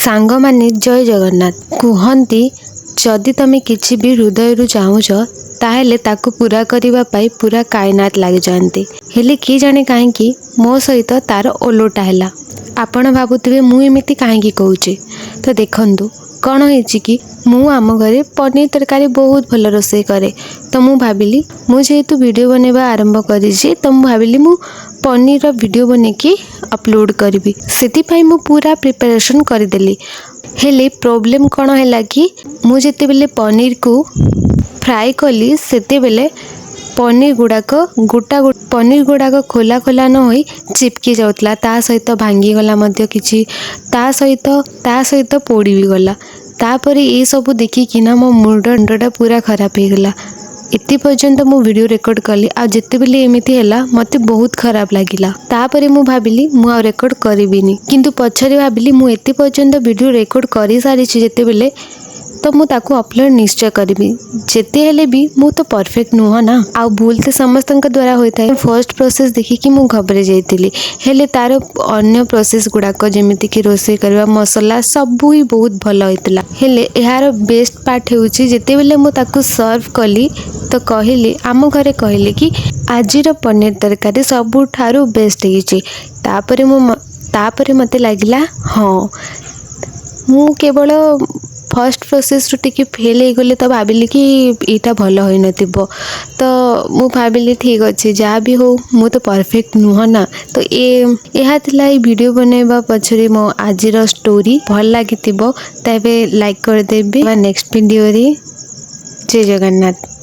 ସାଙ୍ଗମାନେ, ଜୟ ଜଗନ୍ନାଥ। କୁହନ୍ତି, ଯଦି ତମେ କିଛି ବି ହୃଦୟରୁ ଚାହୁଁଛ, ତାହେଲେ ତାକୁ ପୂରା କରିବା ପାଇଁ ପୁରା କାଇନାତ ଲାଗିଯାଆନ୍ତି। ହେଲେ କିଏ ଜାଣେ କାହିଁକି ମୋ ସହିତ ତାର ଓଲଟା ହେଲା। ଆପଣ ଭାବୁଥିବେ ମୁଁ ଏମିତି କାହିଁକି କହୁଛି। ତ ଦେଖନ୍ତୁ, କ'ଣ ହେଇଛି କି ମୁଁ ଆମ ଘରେ ପନିର ତରକାରୀ ବହୁତ ଭଲ ରୋଷେଇ କରେ। ତ ମୁଁ ଭାବିଲି, ମୁଁ ଯେହେତୁ ଭିଡ଼ିଓ ବନେଇବା ଆରମ୍ଭ କରିଛି, ତ ମୁଁ ଭାବିଲି ମୁଁ ପନିରର ଭିଡ଼ିଓ ବନେଇକି ଅପଲୋଡ଼ କରିବି। ସେଥିପାଇଁ ମୁଁ ପୁରା ପ୍ରିପାରେସନ୍ କରିଦେଲି। ହେଲେ ପ୍ରୋବ୍ଲେମ୍ କ'ଣ ହେଲା କି ମୁଁ ଯେତେବେଳେ ପନିରକୁ ଫ୍ରାଏ କଲି, ସେତେବେଳେ ପନିର ଗୁଡ଼ାକ ଗୋଟା ପନିର ଗୁଡ଼ାକ ଖୋଲା ଖୋଲା ନ ହୋଇ ଚିପକି ଯାଉଥିଲା। ତା ସହିତ ଭାଙ୍ଗିଗଲା ମଧ୍ୟ କିଛି, ତା ସହିତ ପୋଡ଼ି ବି ଗଲା। ତାପରେ ଏସବୁ ଦେଖିକିନା ମୋ ମୁଣ୍ଡଟା ପୁରା ଖରାପ ହେଇଗଲା। ଏତେ ପର୍ଯ୍ୟନ୍ତ ମୁଁ ଭିଡ଼ିଓ ରେକର୍ଡ଼ କଲି ଆଉ ଯେତେବେଳେ ଏମିତି ହେଲା, ମୋତେ ବହୁତ ଖରାପ ଲାଗିଲା। ତାପରେ ମୁଁ ଭାବିଲି ମୁଁ ଆଉ ରେକର୍ଡ଼ କରିବିନି। କିନ୍ତୁ ପଛରେ ଭାବିଲି, ମୁଁ ଏତେ ପର୍ଯ୍ୟନ୍ତ ଭିଡ଼ିଓ ରେକର୍ଡ଼ କରିସାରିଛି ଯେତେବେଳେ, ତ ମୁଁ ତାକୁ ଅପଲୋଡ଼ ନିଶ୍ଚୟ କରିବି। ଯେତେ ହେଲେ ବି ମୁଁ ତ ପରଫେକ୍ଟ ନୁହଁ ନା, ଆଉ ଭୁଲ ତ ସମସ୍ତଙ୍କ ଦ୍ୱାରା ହୋଇଥାଏ। ଫର୍ଷ୍ଟ ପ୍ରୋସେସ୍ ଦେଖିକି ମୁଁ ଘବରେଇ ଯାଇଥିଲି। ହେଲେ ତାର ଅନ୍ୟ ପ୍ରୋସେସ୍ ଗୁଡ଼ାକ, ଯେମିତିକି ରୋଷେଇ କରିବା, ମସଲା, ସବୁ ହିଁ ବହୁତ ଭଲ ହେଇଥିଲା। ହେଲେ ଏହାର ବେଷ୍ଟ ପାର୍ଟ ହେଉଛି, ଯେତେବେଳେ ମୁଁ ତାକୁ ସର୍ଭ କଲି, ତ କହିଲି, ଆମ ଘରେ କହିଲେ କି ଆଜିର ପନିର ତରକାରୀ ସବୁଠାରୁ ବେଷ୍ଟ ହେଇଛି। ତାପରେ ମୋତେ ଲାଗିଲା, ହଁ, ମୁଁ କେବଳ ଫର୍ଷ୍ଟ ପ୍ରୋସେସ୍ରୁ ଟିକେ ଫେଲ୍ ହେଇଗଲି, ତ ଭାବିଲି କି ଏଇଟା ଭଲ ହୋଇନଥିବ। ତ ମୁଁ ଭାବିଲି, ଠିକ୍ ଅଛି, ଯାହା ବି ହଉ, ମୁଁ ତ ପରଫେକ୍ଟ ନୁହଁ ନା। ତ ଏହା ଥିଲା ଏଇ ଭିଡ଼ିଓ ବନେଇବା ପଛରେ ମୋ ଆଜିର ଷ୍ଟୋରି। ଭଲ ଲାଗିଥିବ ତ ଏବେ ଲାଇକ୍ କରିଦେବେ। ନେକ୍ସଟ ଭିଡ଼ିଓରେ। ଜୟ ଜଗନ୍ନାଥ।